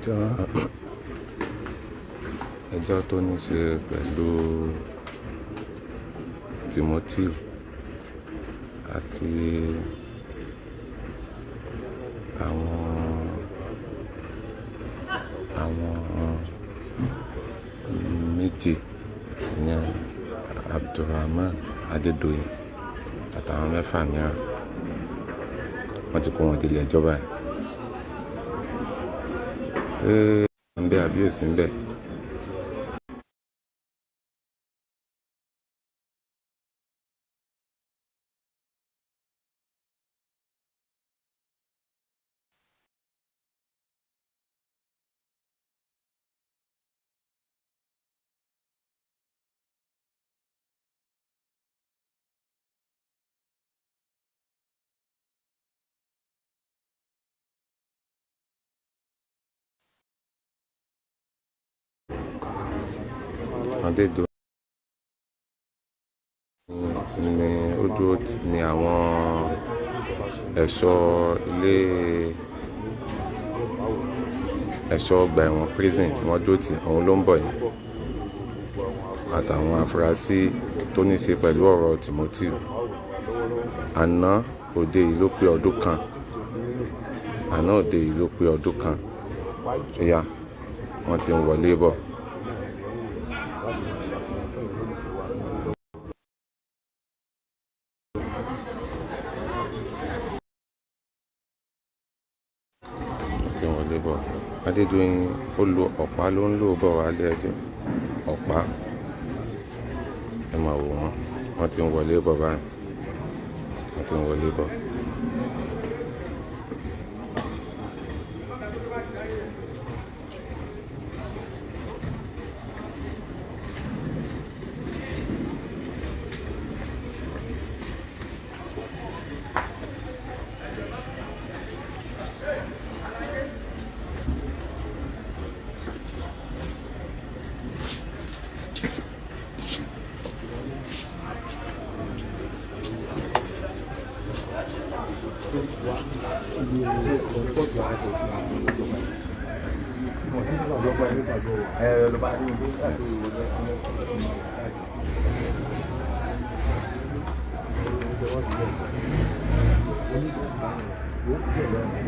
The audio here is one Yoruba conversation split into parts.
Ẹjọ́, ẹjọ́ tó ní ṣe pẹ̀lú Timothy àti àwọn méje ìyẹn Abdulrahman Adédoyin àtàwọn mẹ́fà mìíràn. Wọ́n ti kó wọn dé ilé ẹjọ́ báyìí. Ṣé ń bẹ àbí ò sí ń bẹ? Adédoyin ni ó dúró ní àwọn ẹ̀ṣọ́ ilé, ẹ̀ṣọ́ ọgbà ẹ̀wọ̀n prison ni wọ́n dúró tì, òun ló ń bọ̀ yẹn. Àtàwọn afurasí tó ní ṣe pẹ̀lú ọ̀rọ̀ Timothy. Àná òde yìí ló pé ọdún kan. Àná òde yìí ló pé ọdún kan. Ó yá, wọ́n ti ń wọlé bọ̀. Wọ́n ti ń wọlé bọ̀. Adédoyin ó lo ọ̀pá ló ń lò bọ̀ wá ilé ẹjọ́. Ọ̀pá. Ẹ máa wò wọ́n. Wọ́n ti ń wọlé bọ̀ báyìí. Wọ́n ti ń wọlé bọ̀.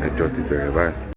Ẹjọ́ ti bẹ̀rẹ̀ báyìí.